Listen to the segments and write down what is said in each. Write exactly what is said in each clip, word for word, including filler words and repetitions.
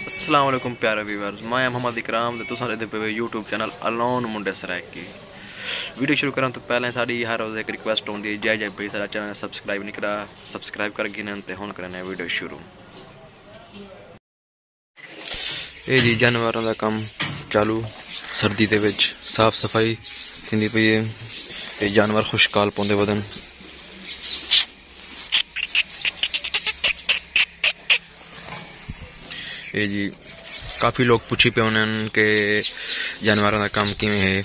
السلام علیکم پیارے ویورز، میں محمد اکرام تے تساں ݙیہدے پئے ہو یوٹیوب چینل الون منڈے سرائیکی۔ ویڈیو شروع کرݨ توں پہلے ساݙی ہر روز ہک ریکویسٹ ہوندی ہے، جے جے بھائی ساݙا چینل سبسکرائب نہیں کرا، سبسکرائب کر گھنن تے ہݨ کرݨے ویڈیو شروع۔ اے جی جانوراں دا کم چالو، سردی دے وچ صاف صفائی تھیندی پئی ہے تے جانور خوشکال پوندے ودن۔ اے جی کافی لوگ پچھی پئے ہوندن کہ جانوراں دا کم کیویں ہے،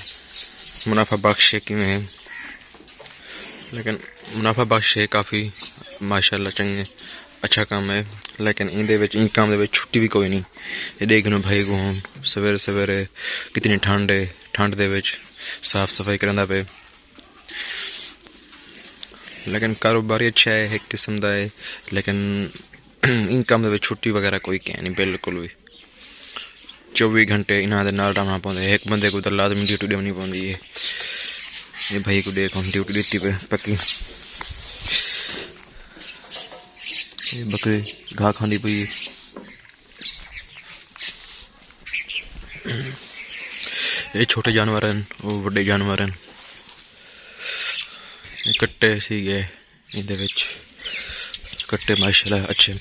منافع بخش ہے کیویں ہے؟ لیکن منافع بخش ہے کافی، ماشاءاللہ چنگے، اچھا کم ہے۔ لیکن ایندے وچ، این کم دے وچ چھٹی بھی کوئی نہیں۔ اے ݙیکھ گھنو بھائی کوں ہݨ سویرے سویرے کتنی ٹھنڈ ہے، ٹھنڈ دے وچ صاف صفائی کریندا پئے۔ لیکن کاروبار ہی اچھا ہے، ہک قسم دا ہے، لیکن این کم دے وچ چھٹی وغیرہ کوئی کائنی بالکل بھی۔ چووی گھنٹے انہاں دے نال رہݨا پوندے، ہک بندے کوں تاں لازمی ڈیوٹی ݙیوݨی پوندی ہے۔ اے بھائی کوں ݙیکھ ہݨ ڈیوٹی ݙتی پئے پکی۔ اے بکری گھاہ کھاندی پئی ہے۔ اے چھوٹے جانور ہن، او وݙے جانور ہن۔ اے کٹے سیگے ایندے وچ، کٹے ماشاءاللہ اچھے۔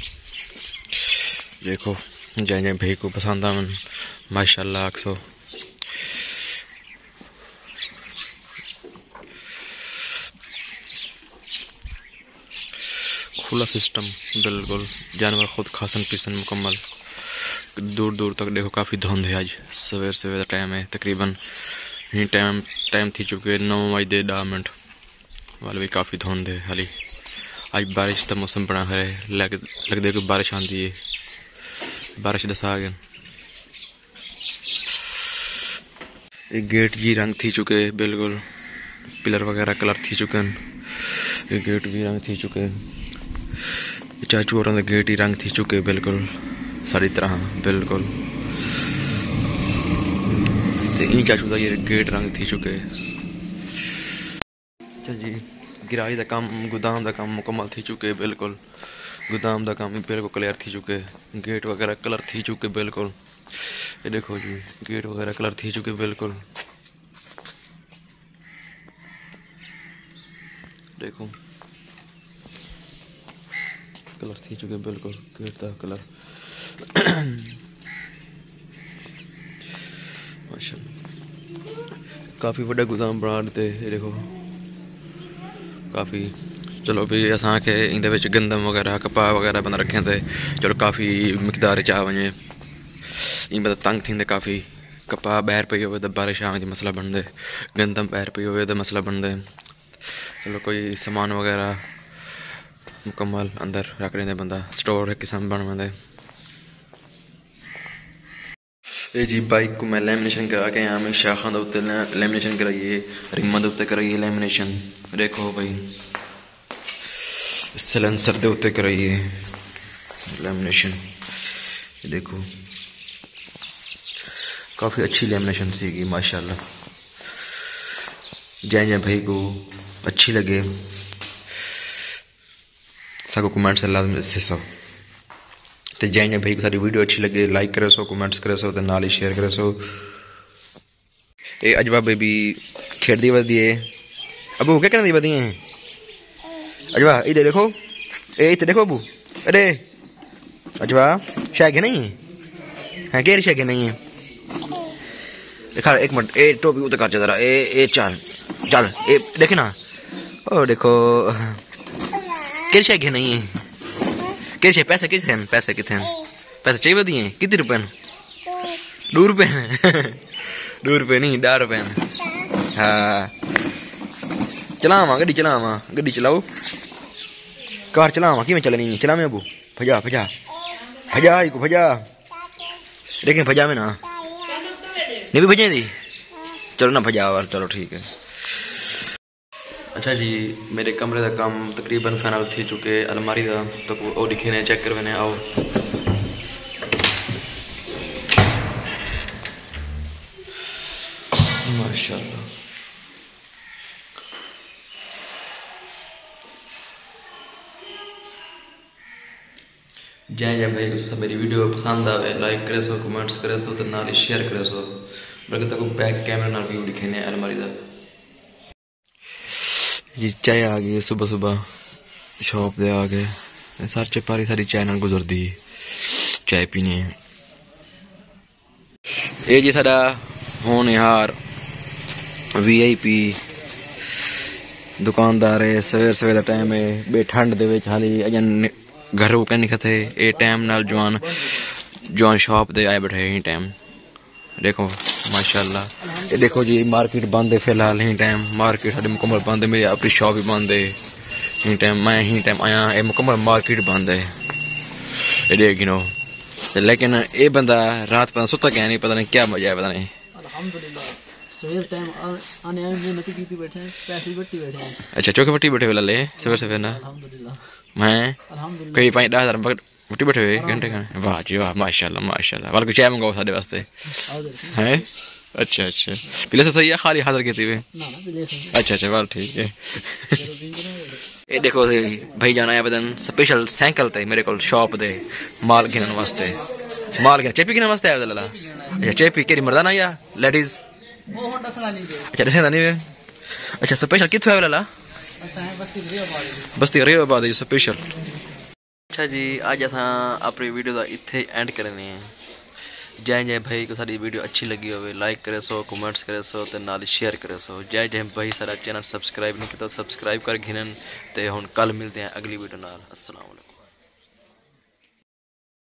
ݙیکھو جیں جیں بھائی کوں پسند آون ماشاءاللہ آکھسو۔ کھلا سسٹم بالکل، جانور خود کھاسن پیسن مکمل۔ دور دور تک ݙیکھو کافی دھند ہے، اڄ سویر سویر دا ٹائم ہے، تقریباً ہی ٹائم، ٹائم تھی چکے نو وڄ دے ݙاہ منٹ، وال بھی کافی دھند ہے حالی۔ اڄ بارش دا موسم بݨا ہے، لڳ، لڳدے کہ بارش آندی ہے، بارش ݙسا ڳئے۔ اے گیٹ جی رنگ تھی چکے بالکل، پلر وغیرہ کلر تھی چکن۔ اے گیٹ بھی رنگ تھی چکے، اے چاچو ہوراں دا گیٹ ہی رنگ تھی چکے بالکل ساری طرح بالکل۔ تے ایں چاچو دا یہ گیٹ رنگ تھی چکے۔ اچھا جی، گراج دا کم، گودام دا کم مکمل تھی چکے بالکل۔ گودام دا کم بالکل کلیئر تھی چکے، گیٹ وغیرہ کلر تھی چکے بالکل۔ اے ݙیکھو جی، گیٹ وغیرہ کلر تھی چکے بالکل۔ ݙیکھو، کلر تھی چکے بالکل، گیٹ دا کلر۔ ماشاءاللہ، کافی وݙا گودام بݨا ݙتے۔ اے ݙیکھو، کافی، چلو بھی اساں آکھے ایندے وچ گندم وغیرہ، کپاہ وغیرہ بندہ رکھیں تے چلو کافی مقدار چ آ ونڄے۔ ایں بندہ تنگ تھیندے کافی، کپاہ ٻاہر پئی ہووے تاں بارش آوݨ دی مسئلہ بݨدے، گندم ٻاہر پئی ہووے تاں مسئلہ بݨدے۔ چلو کوئی سامان وغیرہ مکمل اندر رکھ ݙیندے بندہ، سٹور ہک قسم بݨ ویندے۔ اے جی بائیک کوں میں لیمینیشن کرا کے آیا، میں شاخاں دے اُتے لے-، لیمینیشن کرائی ہے، رماں دے اُتے کرائی ہے لیمینیشن۔ ݙیکھو بھائی، سلنسر دے اُتے کرائی ہے لیمینیشن۔ ݙیکھو، کافی اچھی لیمینیشن سی گی ماشاءاللہ۔ جیں جیں بھائی کوں اچھی لڳے، ساکوں کمنٹس لازمی ݙسیسو۔ تے جیں جیں بھائی کوں ساݙی ویڈیو اچھی لڳے، لائک کریسو، کمنٹس کریسو تے نال ہی شیئر کریسو۔ اے اجوا بیبی کھیݙدی ودی ہے۔ ابو، کیا کریندی ودی ہے؟ اجوا، ادھر دیکھو۔ اے اتھے دیکھو ابو۔ ارے۔ اجوا، شے گھنئی ہے؟ ہاں، کیڑھی شے گھنئی ہے؟ دکھا، ایک منٹ، اے ٹوپی اُتے کر ذرا، اے، اے چل، چل، اے ݙیکھ نا۔ او ݙیکھو۔ کیڑھی شے گھنئی ہے؟ کیڑھی شے؟ پیسے کتھے ہن؟ پیسے کتھے ہن؟ پیسے چاہیے ودی ہیں؟ کتنے روپے ہن؟ ݙو روپے ہن؟ ݙو روپے نہیں، ݙاہ روپے ہن۔ ہاں۔ چلاواں، گݙی چلاواں، گݙی چلاؤ۔ کار چلاواں، کیویں چلݨی ہے؟ چلاویں ابو؟ بھڄا، بھڄا۔ بھڄا، ایکوں بھڄا۔ لیکن بھڄاویں نا۔ نہیں بھی بھڄیں دی؟ چلو نا بھڄا وار، چلو ٹھیک ہے۔ اچھا جی، میݙے کمرے دا کم تقریباً فائنل تھی چکے، الماری دا تاں او ݙکھینے، چیک کروینے، آؤ۔ ماشاءاللہ۔ جیں جیں بھائی کوں میری ویڈیو پسند آوے، لائک کریسو، کمنٹس کریسو تے نال ہی شیئر کریسو۔ بلکہ تہاکوں بیک کیمرے نال ویو ݙکھیندے ہیں الماری دا۔ جی چائے آ ڳئی صبح صبح، شاپ تے آ ڳئے۔ سر چپاری ساری چائے نال گزردی ہے، چائے پینے ہیں۔ اے جی ساݙا ہونہار وی آئی پی دکاندار ہے۔ سویر سویر دا ٹائم ہے، ٻے ٹھنڈ دے وچ حالی اڄاں گھروں کائنی کھتے۔ اے ٹائم نال جوان، جوان شاپ تے آئے ٻیٹھے ہیں ٹائم۔ ݙیکھو، ماشاءاللہ۔ اے ݙیکھو جی، مارکیٹ بند ہے فی الحال، ہیں ٹائم مارکیٹ ساݙی مکمل بند ہے، میری اپݨی شاپ بھی بند ہے۔ ہیں ٹائم میں ہیں ٹائم آیا، اے مکمل مارکیٹ بند ہے۔ اے ݙیکھ گھنو۔ تے لیکن اے بندہ رات پتہ ستا کیا نہیں، پتہ نہیں کیا مزہ ہے، پتہ نہیں۔ الحمدللہ۔ سویر ٹائم آ-، آنے آئے منہ نتی کیتی ٻیٹھے ہیں، پیسے وٹی ٻیٹھے ہیں۔ اچھا، چوکھے وٹی ٻیٹھے ویلا لے، سویر سویر نا۔ الحمدللہ۔ ہیں؟ الحمدللہ۔ کوئی پنج ݙاہ ہزار وقت وٹی ٻیٹھے ہوئے گھنٹے کھانے۔ واہ جی واہ، ماشاءاللہ، ماشاءاللہ۔ ول کوئی چائے منگاؤ ساݙے واسطے۔ حاضر۔ ہیں؟ اچھا، اچھا۔ پلے سو صحیح ہے، خالی حاضر کیتی ہوئے؟ نہ، نہ، پلے سو۔ اچھا، اچھا، ول ٹھیک ہے۔ اے ݙیکھو سی، بھائی جان آئے ودن سپیشل سائیکل تے میرے کول شاپ دے مال گھنن واسطے۔ مال گھن، چیپی گھنن واسطے آئے ودن لالا؟ اچھا، چیپی کیڑھی مردانہ یا لیڈیز؟ وہ ہن ݙسݨا نہیں پئے۔ اچھا، ݙسیندا نہیں وے۔ اچھا، سپیشل کتھوں آئے لالا؟ اساں بستی ریو آباد۔ بستی ریو آباد ہے سپیشل۔ اچھا جی، اڄ اساں اپݨی ویڈیو دا اتھے اینڈ کرنے ہیں۔ جیں جیں بھائی کوں ساݙی ویڈیو اچھی لڳی ہووے، لائک کریسو، کمنٹس کریسو تے نال ہی شیئر کریسو۔ جیں جیں بھائی ساݙا چینل سبسکرائب نہیں کیتا، سبسکرائب کر گھنن۔ تے ہن کل ملدے ہیں اڳلی ویڈیو نال۔ السلام علیکم۔